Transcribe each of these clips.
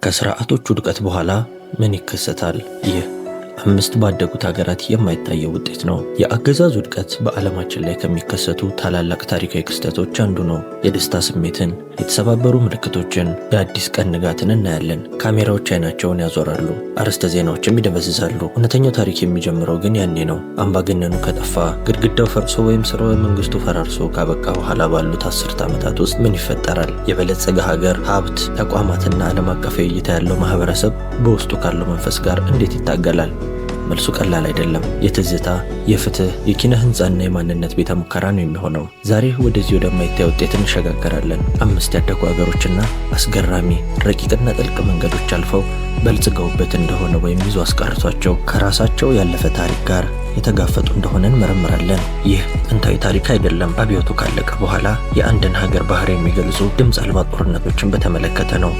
ከስርዓቶች ውድቀት በኋላ ምን ይከሰታል? ይህ አምስት ባደጉት ሀገራት የማይታየው ውጤት ነው። የአገዛዝ ውድቀት በዓለማችን ላይ ከሚከሰቱ ታላላቅ ታሪካዊ ክስተቶች አንዱ ነው። የደስታ ስሜትን፣ የተሰባበሩ ምልክቶችን፣ የአዲስ ቀን ንጋትን እናያለን። ካሜራዎች አይናቸውን ያዞራሉ፣ አርዕስተ ዜናዎችም ይደበዝዛሉ። እውነተኛው ታሪክ የሚጀምረው ግን ያኔ ነው። አምባገነኑ ከጠፋ፣ ግድግዳው ፈርሶ ወይም ስርወ መንግስቱ ፈራርሶ ካበቃ በኋላ ባሉት 10 ዓመታት ውስጥ ምን ይፈጠራል? የበለጸገ ሀገር ሀብት፣ ተቋማትና ዓለም አቀፋዊ እይታ ያለው ማህበረሰብ በውስጡ ካለው መንፈስ ጋር እንዴት ይታገላል? መልሱ ቀላል አይደለም። የትዝታ፣ የፍትህ፣ የኪነ ህንፃና የማንነት ቤተ ሙከራ ነው የሚሆነው። ዛሬ ወደዚህ ወደማይታይ ውጤት እንሸጋገራለን። አምስት ያደጉ ሀገሮችና አስገራሚ ረቂቅና ጥልቅ መንገዶች አልፈው በልጽገውበት እንደሆነ ወይም ይዞ አስቀርቷቸው ከራሳቸው ያለፈ ታሪክ ጋር የተጋፈጡ እንደሆነ እንመረምራለን። ይህ ጥንታዊ ታሪክ አይደለም። አብዮቱ ካለቀ በኋላ የአንድን ሀገር ባህሪ የሚገልጹ ድምፅ አልባ ጦርነቶችን በተመለከተ ነው።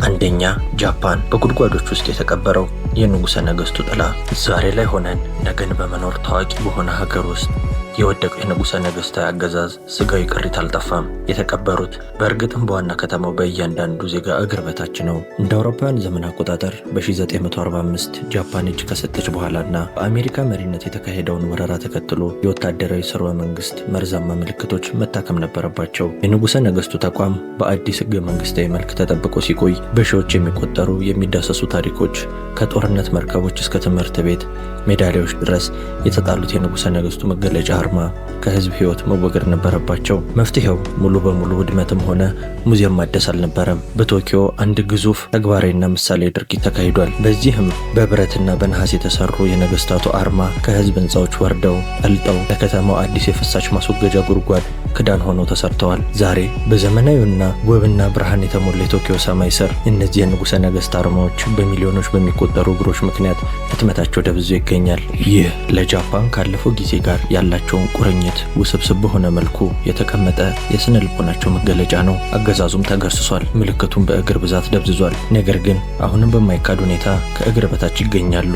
አንደኛ፣ ጃፓን። በጉድጓዶች ውስጥ የተቀበረው የንጉሠ ነገሥቱ ጥላ። ዛሬ ላይ ሆነን ነገን በመኖር ታዋቂ በሆነ ሀገር ውስጥ የወደቀው የንጉሠ ነገሥታዊ አገዛዝ ስጋዊ ቅሪት አልጠፋም። የተቀበሩት በእርግጥም በዋና ከተማው በእያንዳንዱ ዜጋ እግር በታች ነው። እንደ አውሮፓውያን ዘመን አቆጣጠር በ1945 ጃፓን እጅ ከሰጠች በኋላና በአሜሪካ መሪነት የተካሄደውን ወረራ ተከትሎ የወታደራዊ ስርወ መንግስት መርዛማ ምልክቶች መታከም ነበረባቸው። የንጉሠ ነገሥቱ ተቋም በአዲስ ህገ መንግስታዊ መልክ ተጠብቆ ሲቆይ በሺዎች የሚቆጠሩ የሚዳሰሱ ታሪኮች ከጦርነት መርከቦች እስከ ትምህርት ቤት ሜዳሊያዎች ድረስ የተጣሉት የንጉሠ ነገሥቱ መገለጫ አርማ ከህዝብ ህይወት መወገድ ነበረባቸው። መፍትሄው ሙሉ በሙሉ ውድመትም ሆነ ሙዚየም ማደስ አልነበረም። በቶኪዮ አንድ ግዙፍ ተግባራዊና ምሳሌ ድርጊት ተካሂዷል። በዚህም በብረትና በነሐስ የተሰሩ የነገስታቱ አርማ ከህዝብ ህንፃዎች ወርደው ቀልጠው ለከተማው አዲስ የፍሳሽ ማስወገጃ ጉድጓድ ክዳን ሆነው ተሰርተዋል። ዛሬ በዘመናዊና ውብና ብርሃን የተሞላ የቶኪዮ ሰማይ ስር እነዚህ የንጉሠ ነገሥት አርማዎች በሚሊዮኖች በሚቆጠሩ እግሮች ምክንያት ህትመታቸው ደብዞ ይገኛል። ይህ ለጃፓን ካለፈው ጊዜ ጋር ያላቸውን ቁርኝት ውስብስብ በሆነ መልኩ የተቀመጠ የስነ ልቦናቸው መገለጫ ነው። አገዛዙም ተገርስሷል፣ ምልክቱም በእግር ብዛት ደብዝዟል። ነገር ግን አሁንም በማይካድ ሁኔታ ከእግር በታች ይገኛሉ።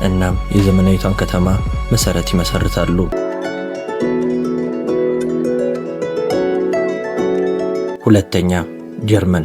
እናም የዘመናዊቷን ከተማ መሰረት ይመሰርታሉ። ሁለተኛ፣ ጀርመን።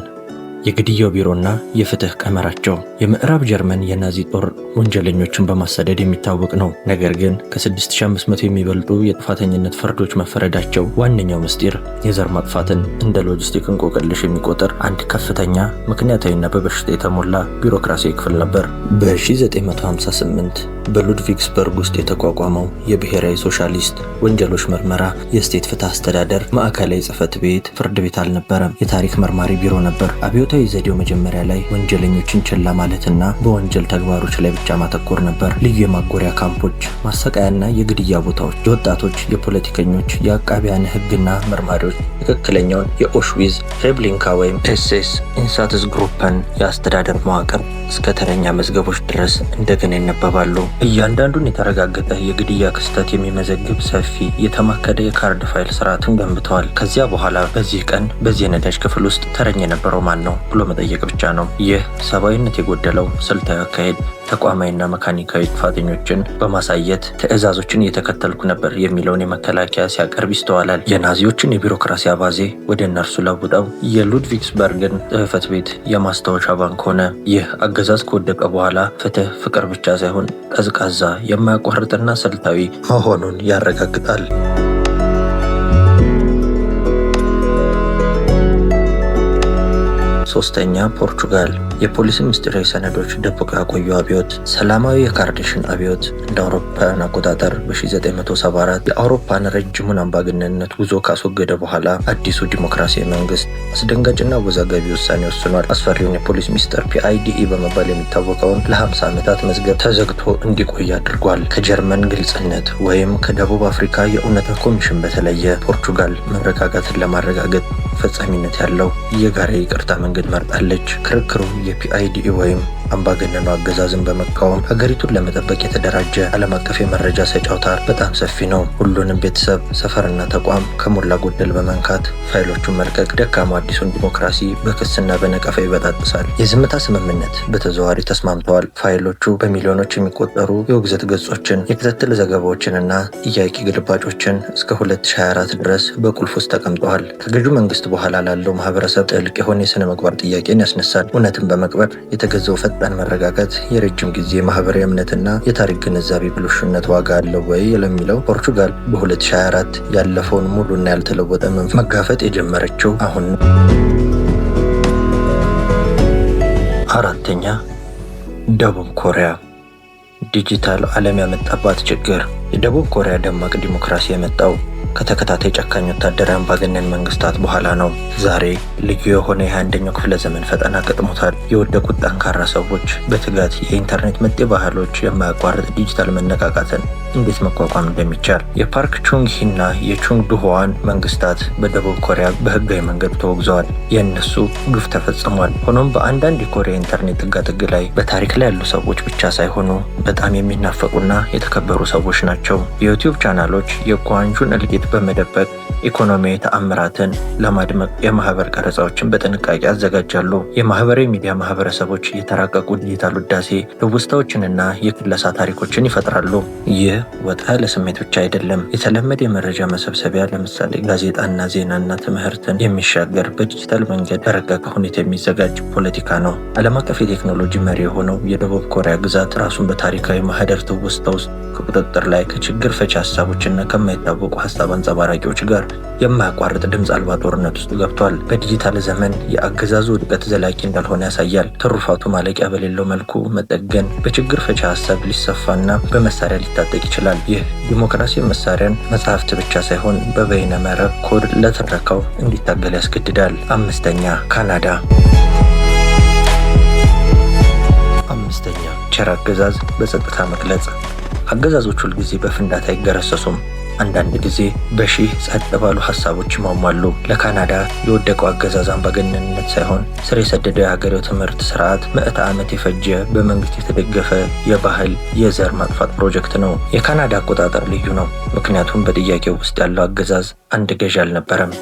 የግድያው ቢሮና የፍትህ ቀመራቸው። የምዕራብ ጀርመን የናዚ ጦር ወንጀለኞችን በማሳደድ የሚታወቅ ነው። ነገር ግን ከ6500 የሚበልጡ የጥፋተኝነት ፍርዶች መፈረዳቸው ዋነኛው ምስጢር የዘር ማጥፋትን እንደ ሎጂስቲክ እንቆቅልሽ የሚቆጥር አንድ ከፍተኛ ምክንያታዊና በበሽታ የተሞላ ቢሮክራሲያዊ ክፍል ነበር። በ1958 በሉድቪግስበርግ ውስጥ የተቋቋመው የብሔራዊ ሶሻሊስት ወንጀሎች ምርመራ የስቴት ፍትህ አስተዳደር ማዕከላዊ ጽሕፈት ቤት ፍርድ ቤት አልነበረም፣ የታሪክ መርማሪ ቢሮ ነበር። አብዮታዊ ዘዴው መጀመሪያ ላይ ወንጀለኞችን ችላ ማለትና በወንጀል ተግባሮች ላይ ብቻ ማተኮር ነበር። ልዩ የማጎሪያ ካምፖች፣ ማሰቃያና የግድያ ቦታዎች፣ የወጣቶች፣ የፖለቲከኞች፣ የአቃቢያን ሕግና መርማሪዎች ትክክለኛውን የኦሽዊዝ፣ ትሬብሊንካ ወይም ኤስኤስ ኢንሳትዝግሩፐን የአስተዳደር መዋቅር እስከ ተረኛ መዝገቦች ድረስ እንደገና ይነበባሉ። እያንዳንዱን የተረጋገጠ የግድያ ክስተት የሚመዘግብ ሰፊ የተማከደ የካርድ ፋይል ስርዓትን ገንብተዋል። ከዚያ በኋላ በዚህ ቀን በዚህ የነዳጅ ክፍል ውስጥ ተረኛ የነበረው ማን ነው ብሎ መጠየቅ ብቻ ነው። ይህ ሰብአዊነት የጎደለው ስልታዊ አካሄድ ተቋማዊና መካኒካዊ ጥፋተኞችን በማሳየት ትዕዛዞችን እየተከተልኩ ነበር የሚለውን የመከላከያ ሲያቀርብ ይስተዋላል። የናዚዎችን የቢሮክራሲ አባዜ ወደ እነርሱ ለውጠው የሉድቪግስበርግን ጽሕፈት ቤት የማስታወሻ ባንክ ሆነ። ይህ አገዛዝ ከወደቀ በኋላ ፍትህ ፍቅር ብቻ ሳይሆን ቀዝቃዛ፣ የማያቋርጥና ስልታዊ መሆኑን ያረጋግጣል። ሶስተኛ፣ ፖርቹጋል። የፖሊስን ምስጢራዊ ሰነዶች ደብቀው ያቆዩ አብዮት። ሰላማዊ የካርዴሽን አብዮት እንደ አውሮፓውያን አቆጣጠር በ1974 የአውሮፓን ረጅሙን አምባገነንነት ጉዞ ካስወገደ በኋላ አዲሱ ዲሞክራሲያዊ መንግስት አስደንጋጭና አወዛጋቢ ውሳኔ ወስኗል። አስፈሪውን የፖሊስ ሚስጥር PIDE በመባል የሚታወቀውን ለ50 ዓመታት መዝገብ ተዘግቶ እንዲቆይ አድርጓል። ከጀርመን ግልጽነት ወይም ከደቡብ አፍሪካ የእውነታ ኮሚሽን በተለየ ፖርቹጋል መረጋጋትን ለማረጋገጥ ፈጻሚነት ያለው የጋራ ይቅርታ መንገድ መርጣለች። ክርክሩ የ PIDE ወይም አምባገነኑ አገዛዝን በመቃወም ሀገሪቱን ለመጠበቅ የተደራጀ ዓለም አቀፍ የመረጃ ሰጪ አውታር በጣም ሰፊ ነው። ሁሉንም ቤተሰብ፣ ሰፈርና ተቋም ከሞላ ጎደል በመንካት ፋይሎቹን መልቀቅ ደካማው አዲሱን ዲሞክራሲ በክስና በነቀፋ ይበጣጥሳል። የዝምታ ስምምነት በተዘዋዋሪ ተስማምተዋል። ፋይሎቹ በሚሊዮኖች የሚቆጠሩ የውግዘት ገጾችን፣ የክትትል ዘገባዎችንና ጥያቄ ግልባጮችን እስከ 2024 ድረስ በቁልፍ ውስጥ ተቀምጠዋል። ከገዢው መንግስት በኋላ ላለው ማህበረሰብ ጥልቅ የሆነ የሥነ ምግባር ጥያቄን ያስነሳል። እውነትን በመቅበር የተገዛው ፈጣን መረጋጋት የረጅም ጊዜ ማህበራዊ እምነትና የታሪክ ግንዛቤ ብልሹነት ዋጋ አለው ወይ ለሚለው ፖርቹጋል በ2024 ያለፈውን ሙሉና ያልተለወጠ መጋፈጥ የጀመረችው አሁን ነው። አራተኛ፣ ደቡብ ኮሪያ። ዲጂታል ዓለም ያመጣባት ችግር። የደቡብ ኮሪያ ደማቅ ዲሞክራሲ የመጣው ከተከታታይ ጨካኝ ወታደራዊ አምባገነን መንግስታት በኋላ ነው። ዛሬ ልዩ የሆነ የ21ኛው ክፍለ ዘመን ፈተና ገጥሞታል። የወደቁት ጠንካራ ሰዎች በትጋት የኢንተርኔት መጤ ባህሎች የማያቋርጥ ዲጂታል መነቃቃትን እንዴት መቋቋም እንደሚቻል። የፓርክ ቹንግ ሂና የቹንግ ዱሆዋን መንግስታት በደቡብ ኮሪያ በህጋዊ መንገድ ተወግዘዋል። የእነሱ ግፍ ተፈጽሟል። ሆኖም በአንዳንድ የኮሪያ ኢንተርኔት ጥጋጥግ ላይ በታሪክ ላይ ያሉ ሰዎች ብቻ ሳይሆኑ በጣም የሚናፈቁና የተከበሩ ሰዎች ናቸው። የዩቲዩብ ቻናሎች የኳንጁን እልቂት በመደበቅ ኢኮኖሚያዊ ተአምራትን ለማድመቅ የማህበር ቀረጻዎችን በጥንቃቄ ያዘጋጃሉ። የማህበራዊ ሚዲያ ማህበረሰቦች የተራቀቁ ዲጂታል ውዳሴ ትውስታዎችንና የክለሳ ታሪኮችን ይፈጥራሉ። ይህ ወጣ ያለ ስሜት ብቻ አይደለም። የተለመደ የመረጃ መሰብሰቢያ ለምሳሌ ጋዜጣና ዜናና ትምህርትን የሚሻገር በዲጂታል መንገድ በረቀቀ ሁኔታ የሚዘጋጅ ፖለቲካ ነው። ዓለም አቀፍ የቴክኖሎጂ መሪ የሆነው የደቡብ ኮሪያ ግዛት ራሱን በታሪካዊ ማህደር ትውስታ ውስጥ ከቁጥጥር ላይ ከችግር ፈቺ ሀሳቦችና ከማይታወቁ ሀሳብ አንጸባራቂዎች ጋር የማያቋርጥ ድምፅ አልባ ጦርነት ውስጥ ገብቷል። በዲጂታል ዘመን የአገዛዙ ውድቀት ዘላቂ እንዳልሆነ ያሳያል። ትሩፋቱ ማለቂያ በሌለው መልኩ መጠገን በችግር ፈቺ ሀሳብ ሊሰፋና በመሳሪያ ሊታጠቅ ይችላል። ይህ ዲሞክራሲ መሳሪያን መጽሐፍት ብቻ ሳይሆን በበይነ መረብ ኮድ ለትረካው እንዲታገል ያስገድዳል። አምስተኛ፣ ካናዳ። አምስተኛ፣ ቸር አገዛዝ በጸጥታ መግለጽ። አገዛዞች ሁልጊዜ በፍንዳታ አይገረሰሱም። አንዳንድ ጊዜ በሺህ ጸጥ ባሉ ሀሳቦች ይሟሟሉ። ለካናዳ የወደቀው አገዛዝ አምባገነንነት ሳይሆን ስር የሰደደው የሀገሬው ትምህርት ስርዓት ምዕተ ዓመት የፈጀ በመንግስት የተደገፈ የባህል የዘር ማጥፋት ፕሮጀክት ነው። የካናዳ አቆጣጠር ልዩ ነው፣ ምክንያቱም በጥያቄው ውስጥ ያለው አገዛዝ አንድ ገዢ አልነበረም።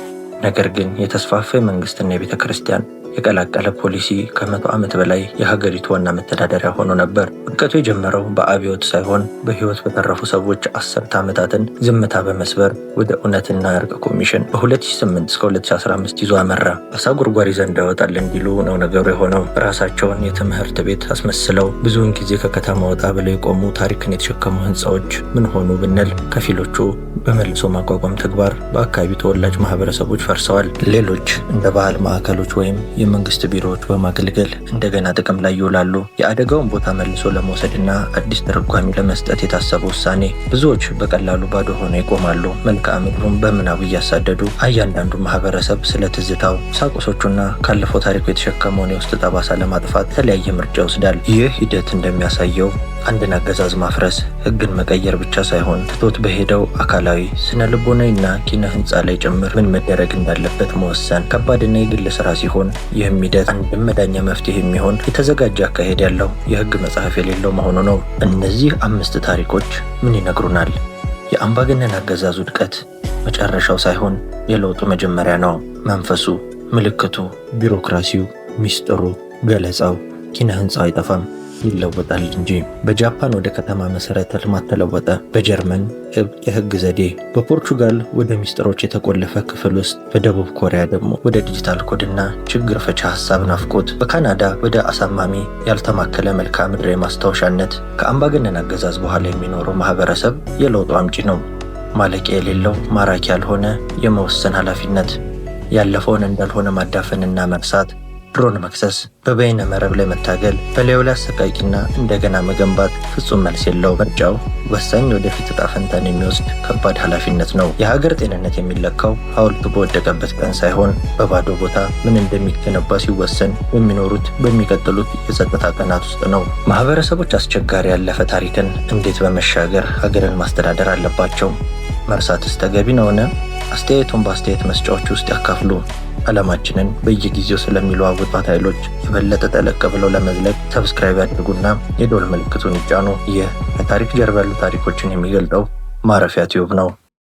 ነገር ግን የተስፋፋ የመንግስትና የቤተ ክርስቲያን የቀላቀለ ፖሊሲ ከ100 ዓመት በላይ የሀገሪቱ ዋና መተዳደሪያ ሆኖ ነበር። ውድቀቱ የጀመረው በአብዮት ሳይሆን በህይወት በተረፉ ሰዎች 10 ዓመታትን ዝምታ በመስበር ወደ እውነትና እርቅ ኮሚሽን በ2008 እስከ 2015 ይዞ አመራ። አሳ ጉርጓሪ ዘንድ ያወጣል እንዲሉ ነው ነገሩ የሆነው። ራሳቸውን የትምህርት ቤት አስመስለው ብዙውን ጊዜ ከከተማ ወጣ ብለው የቆሙ ታሪክን የተሸከሙ ህንፃዎች ምን ሆኑ ብንል ከፊሎቹ በመልሶ ማቋቋም ተግባር በአካባቢው ተወላጅ ማህበረሰቦች ፈርሰዋል። ሌሎች እንደ ባህል ማዕከሎች ወይም የመንግስት ቢሮዎች በማገልገል እንደገና ጥቅም ላይ ይውላሉ። የአደጋውን ቦታ መልሶ ለመውሰድና አዲስ ትርጓሜ ለመስጠት የታሰበ ውሳኔ ብዙዎች በቀላሉ ባዶ ሆነው ይቆማሉ። መልክዓ ምድሩን በምናቡ እያሳደዱ እያንዳንዱ ማህበረሰብ ስለ ትዝታው፣ ቁሳቁሶቹና ካለፈው ታሪኩ የተሸከመውን የውስጥ ጠባሳ ለማጥፋት የተለያየ ምርጫ ይወስዳል። ይህ ሂደት እንደሚያሳየው አንድን አገዛዝ ማፍረስ ህግን መቀየር ብቻ ሳይሆን ትቶት በሄደው አካላዊ፣ ስነ ልቦናዊና ኪነ ህንፃ ላይ ጭምር ምን መደረግ እንዳለበት መወሰን ከባድና የግል ስራ ሲሆን ይህም ሂደት አንድም መዳኛ መፍትሄ የሚሆን የተዘጋጀ አካሄድ ያለው የህግ መጽሐፍ የሌለው መሆኑ ነው። እነዚህ 5 ታሪኮች ምን ይነግሩናል? የአምባገነን አገዛዝ ውድቀት መጨረሻው ሳይሆን የለውጡ መጀመሪያ ነው። መንፈሱ፣ ምልክቱ፣ ቢሮክራሲው፣ ሚስጥሩ፣ ገለጻው፣ ኪነ ህንፃው አይጠፋም፣ ይለወጣል እንጂ። በጃፓን ወደ ከተማ መሰረተ ልማት ተለወጠ። በጀርመን ጥብቅ የህግ ዘዴ፣ በፖርቹጋል ወደ ሚስጥሮች የተቆለፈ ክፍል ውስጥ፣ በደቡብ ኮሪያ ደግሞ ወደ ዲጂታል ኮድና ችግር ፈቻ ሀሳብ ናፍቆት፣ በካናዳ ወደ አሳማሚ ያልተማከለ መልክዓ ምድራዊ ማስታወሻነት። ከአምባገነን አገዛዝ በኋላ የሚኖረው ማህበረሰብ የለውጡ አምጪ ነው። ማለቂያ የሌለው ማራኪ ያልሆነ የመወሰን ኃላፊነት፣ ያለፈውን እንዳልሆነ ማዳፈንና መርሳት፣ ድሮን መክሰስ፣ በበይነ መረብ ላይ መታገል፣ በላዩ ላይ አሰቃቂና እንደገና መገንባት ፍጹም መልስ የለው። ምርጫው ወሳኝ ወደፊት ዕጣ ፈንታን የሚወስድ ከባድ ኃላፊነት ነው። የሀገር ጤንነት የሚለካው ሐውልቱ በወደቀበት ቀን ሳይሆን በባዶ ቦታ ምን እንደሚገነባ ሲወሰን የሚኖሩት በሚቀጥሉት የጸጥታ ቀናት ውስጥ ነው። ማህበረሰቦች አስቸጋሪ ያለፈ ታሪክን እንዴት በመሻገር ሀገርን ማስተዳደር አለባቸው? መርሳትስ ተገቢ ነውን? አስተያየቱን በአስተያየት መስጫዎች ውስጥ ያካፍሉ። ዓለማችንን በየጊዜው ስለሚለዋውጧት ኃይሎች የበለጠ ጠለቅ ብለው ለመዝለቅ subscribe ያድርጉና የደወል ምልክቱን ይጫኑ። ይህ ከታሪክ ጀርባ ያሉ ታሪኮችን የሚገልጠው ማረፊያ ቲዩብ ነው።